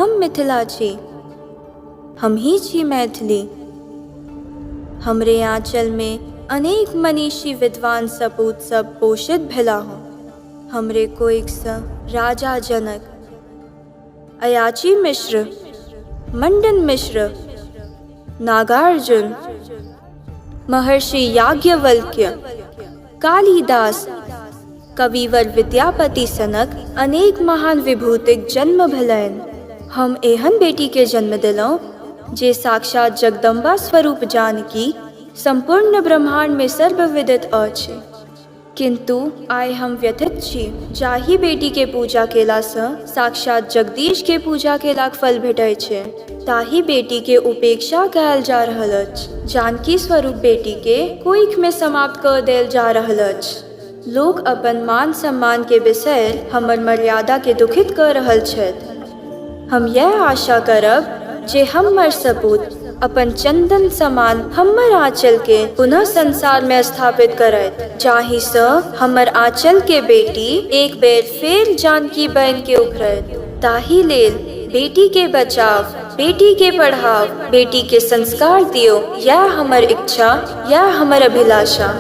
हम मिथिला छी, हमही छी मैथिली। हमरे आँचल मे अनेक मनीषी विद्वान सपूत सब पोषित भेलाह। हमरे कोइख सँ राजा जनक, अयाची मिश्र, मंडन मिश्र, नागार्जुन, महर्षि याज्ञवल्क्य, कालिदास, कविवर विद्यापति सनक अनेक महान विभूतिक जन्म भेलनि। हम एहन बेटी के जन्म देलहुँ जे साक्षात जगदम्बा स्वरूप जानकी सम्पूर्ण ब्रह्माण्ड मे सर्वविदित अछि। किन्तु आइ हम व्यथित छी। जाहि बेटी के पूजा केला सँ साक्षात जगदीश के पूजा केलाक फल भेटै छै, ताहि बेटी के उपेक्षा कयल जा रहल अछि। जानकी स्वरूप बेटी के कोइख मे समाप्त कऽ देल जा रहल अछि। लोक अपन मान सम्मान के बिसैर हमर मर्यादा के दुखित कऽ रहल छथि। हम यैह आशा करब जे हमर सपूत अपन चन्दन समान हमर आँचल के पुनः संसार मे स्थापित करथि, जाहि सँ हमर आँचल के बेटी एक बेर फेर जानकी बनि के उभरथि। ताहि लेल बेटी के बचाव, बेटी के पढ़ाव, बेटी के संस्कार दियौ, यैह हमर इच्छा, यैह हमर अभिलाषा।